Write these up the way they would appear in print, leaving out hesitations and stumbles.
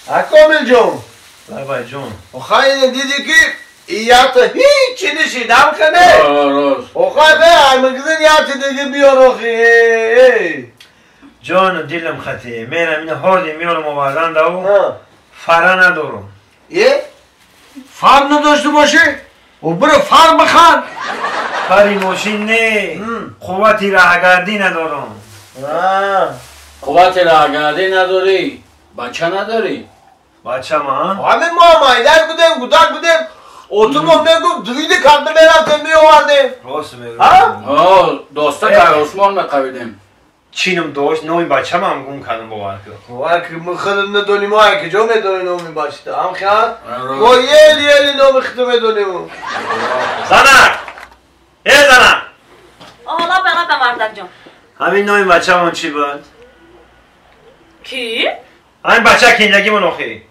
Комил ҷон. Лабай ҷон. Охай диди ки ията ҳеҷ нишидам кане. Охай бе аймагзин яти диги биёр охи. Ҷону дилам хати. Мерам ина ҳози миёрам овардан дау. Фара надорам. Е? Фар надошта бошӣ? О биро фар бихар. Фари мошин не. Қуввати раҳгардӣ надорам. Қуввати раҳгардӣ надорӣ? Бача надорӣ? Бачама? Ҳамин мо майдак будем, гудак будем. Отумон мегуфт, дуиди карда мерафтем, меовардем. Рост мегӯ. Доста кар Усмон меқавидем. Чинам дошт, номи бачамам гум кардам бовар кун. Бовар кун, мо худам надонем, мо куҷо медонем номи бачата? Ҳам хиёл? Мо ели ели номи худам медонем. Занак! Э занак! Ола бала мардак ҷон. Ҳамин номи бачамон чӣ буд? Ки? Ҳамин бача киндагимон охи.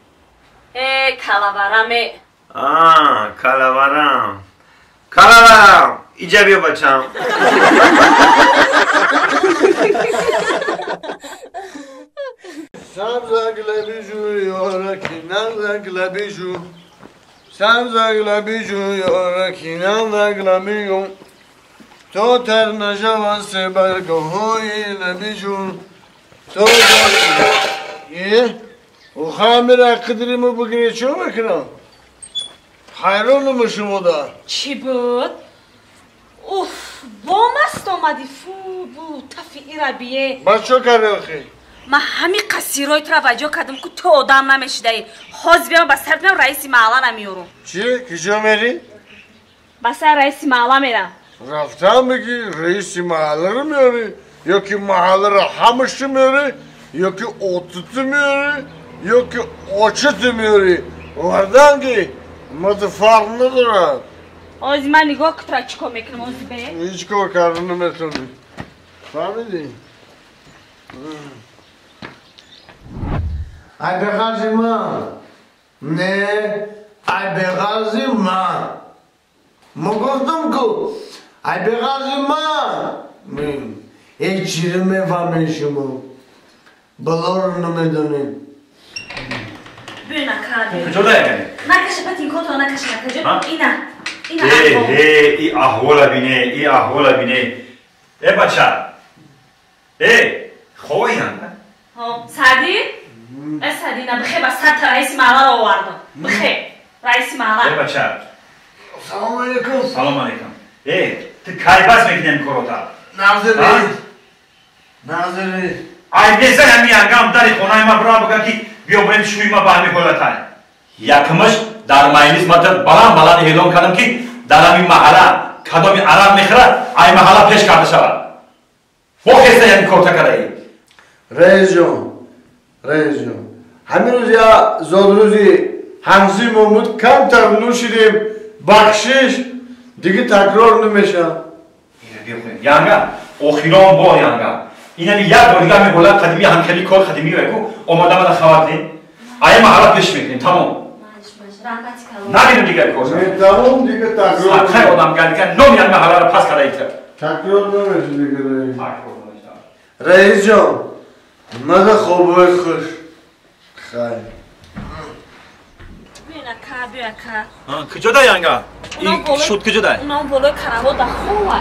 Э, калавараме. А, калаварам. Калаварам! Иҷа биё бачам. Сабзак лабижу ёраки назак лабижу. Сабзак лабижу ёраки назак лабижу. То тар нашавад баргҳои лабижу. То е? Охамира қидриму бигирӣ чӣ мекунам? Ҳайронум шумода. Чӣ буд? Уф, бомаст омадӣ, фу, бу, тафи ира бие. Ба чо карди охи? Ман ҳамин қасирои тура ба ҷо кардам, ку ту одам намешидаӣ. Ҳозир биём ба сар биём раиси маҳалла намеёрам. Чӣ? Куҷо мерӣ? Ба сар раиси маҳалла мерам. Рафтам бигӣ раиси маҳалларо меёрӣ, ё ки маҳалларо ҳамашу меёрӣ, ё ки отуту меёрӣ, ё ки очату меёрӣ. Вардан ки мада фарқ надорад. Ози ман нигоҳ кутра чӣ кор мекунам, ози бе? Ҳеҷ кор карда наметавонӣ. Фаҳмидӣ? Ай беғарзи ман. Не, ай беғарзи ман. Мо гуфтам ку, ай беғарзи ман. Ҳеҷ чиро мефаҳмед шумо. Балоро намедонед. Биё накард. Куҷо даягани? Накаша патинкотро накаша накаҷо. Ина. Э, и аҳвола бине, и аҳвола бине. Э, бача. Э, ховоян? Ҳо, Саъдӣ? Э, Саъдӣ, на бихе ба сарта раиси маҳалларо овардам. Бихе, раиси маҳалла. Э, бача. Салом алейкум. Салом алейкум. Э, ту кай бас мекунем корота? Назири. Назири. Ай незай ҳами ангам дари хонаи ма бира бага ки биё бурем шӯи ма ба ҳами ҳолатай. Якмаш дар маҷлис ман баланд баланд эълон кардам ки дар ҳамин маҳалла кадоми араб мехӯрад, ай маҳалла пеш карда шавад. Бо хеста ҳамин корта кардаӣ. Раисҷон, раисҷон, ҳамин рӯз я зодрӯзи ҳамсимон буд, камтар нӯшидем, бахшиш, дига такрор намешавад. Янга, охирон бор янга. Инами як бор дига ҳамин ҳолат қадимӣ ҳамхели кор қадимӣ ку омада мана хабар дем. Ай маҳалла пеш мекунем, тамом. Набинем дигар кор. Тамом дига такрор. Садқаи одам гардига номи ҳамин маҳалларо пас карда ита. Такрор намешавад дига раис. Раисҷон, мада хобҳои хуш. Хайр. Биё нака, биё ака. Куҷо да янга? Шуд куҷо да? Унам болои каравот да хова.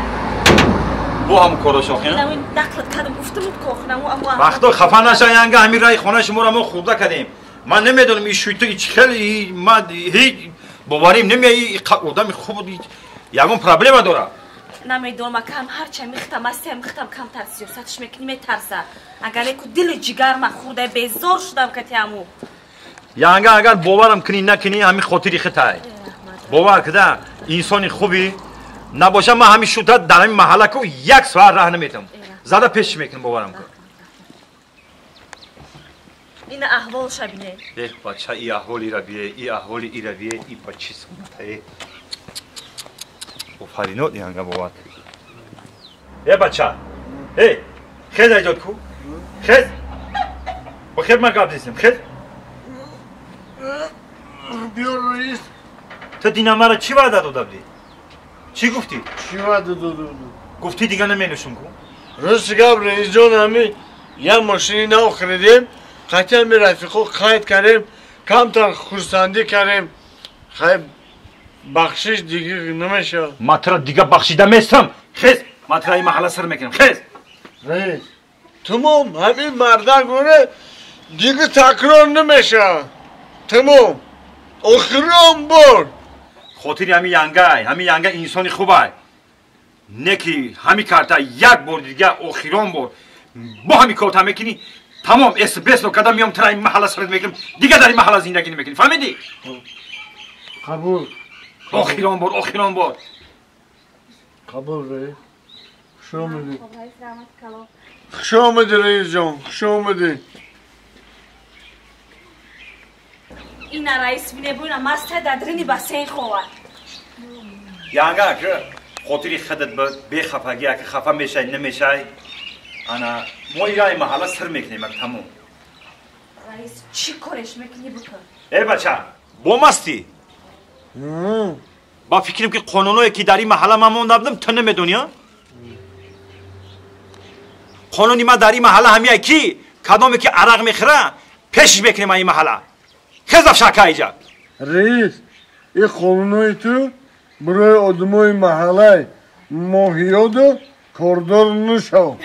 Бо ҳам кораш охи? Нақлат кардам, гуфтам кохнаму аму. Вақто хафа наша янга, ҳамин раи хонаи шуморо мо хурда кардем. Ман намедонам ин шуйто ич хеле ман ҳеҷ боварим намеяи одами хуб ягон проблема дорад. Намедонам акам ҳарча михтам асте михтам камтар сиёсатш мекунӣ метарса. Агар еку дили ҷигар ма хурда безор шудам кати аму. Янга агар боварам кунӣ накунӣ ҳамин хотири хитай. Бовар кида инсони хуби набоша ман ҳамин шута дар ҳамин маҳалла ку як соат раҳ наметам. Зада пеш мекунам боварам кун. Ина аҳвол шабине. Э, бача, и аҳволи ира бие, и аҳволи ира бие, и ба чӣ сунатае. Офаринот янга бовар. Э, бача. Э, хез айҷод ку. Хез. Бо хез ман гап зистем, хез. Биёр раис. Ту дина мара чӣ ваъда дода будӣ? Чӣ гуфтӣ? Чӣ ваъда дода будам? Гуфтӣ дига наменӯшам ку? Рост гап раисҷон, ҳамин як мошини нав харидем, қатъи ҳамин рафиқо қайд кардем, Камтар хурсандӣ кардем. Хай бахшиш дига намешавад. Ман тура дига бахшида местам. Хез, ман тура ин маҳалла сир мекунам. Хез. Раис, тамом ҳамин мардак боре дига такрор намешавад. Тамом. Охирон бор. Хотири ҳамин янгай, ҳамин янга инсони хубай. Не ки ҳамин карта як бор дига охирон бор бо ҳамин корта мекунӣ, тамом эсбесно када миём тура ин маҳалла сират мекунам, дига дар ин маҳалла зиндагӣ намекунӣ. Фаҳмидӣ? Қабул. Охирон бор, охирон бор. Қабул, раис. Хуш омадӣ. Хуш омадӣ, раисҷон, хуш омадӣ. Ина раис бинебуина маста дадрини бассейн ховад. Янга ки хотири худат бехафагӣ, аки хафа мешай, намешай, ана мо ира ин маҳалла сир мекунем, ак тамом. Раис, чӣ кореш мекунӣ бикун? Э бача, бо мастӣ? Ба фикрам ки қонуное ки дар ин маҳалла ман монда будам, ту намедонӣ, а? Қонуни ман дар ин маҳалла ҳамия ки кадоме ки арақ мехӯра, пешиш мекунем ин маҳалла. Хез афшака иҷа. Раис, ин қонунои ту барои одамои маҳаллаи моҳиёду кордор нашав.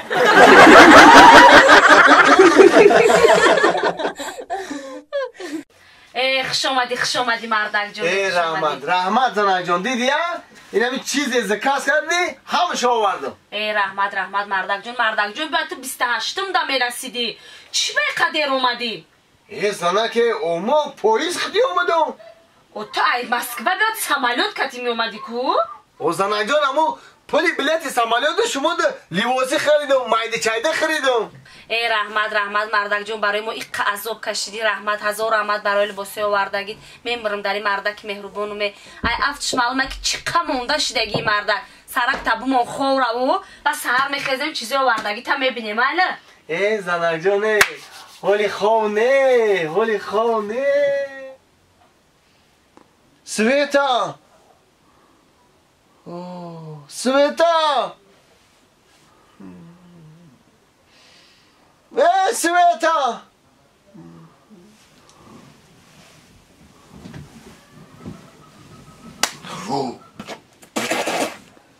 Э, хуш омадӣ, хуш омадӣ, мардакҷон. Э, раҳмат, раҳмат, занакҷон. Дидӣ, а? Инами чизе заказ кардӣ, ҳамаша овардам. Э, раҳмат, раҳмат, мардакҷон, мардакҷон, бояд ту 28-ум да мерасидӣ. Чӣ ба қадер омадӣ? Э, занаке, омо поезд хиди омадам. О, ту ай Москва биёд самолёт кати меомадӣ ку? О, занакҷон, амо пули билети самолёту шумо да ливоси харидам, майда чайда харидам. Э, раҳмат, раҳмат, мардакҷон, барои мо иққа азоб кашидӣ, раҳмат, ҳазор раҳмат барои либосҳои овардагит. Мемирам дар ин мардаки меҳрубонуме. Ай афтиш маълума ки чӣ қа монда шидагии мардак. Сарак табумон ховраву ва саҳар мехезем чизои овардагита мебинем, айна? Э, занакҷон, э, ҳоли хов не, ҳоли хов не. Света! Света! Э, Света!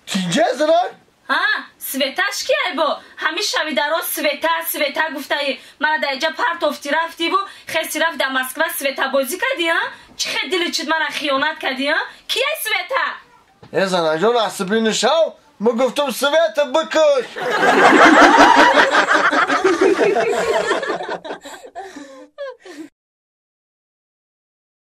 Тинҷа занак? Ҳа, Светаш ки айбо? Ҳамин шаби дароз Света, Света гуфтаи. Мана дар инҷа партофти рафтиву хеси рафт дар Москва Света бозӣ кардӣ, а? Чӣ хел дили чид мана хиёнат кардӣ, а? Кияй Света? Э, занакҷон, асабӣ нашав. Ма гуфтам Света бикуш.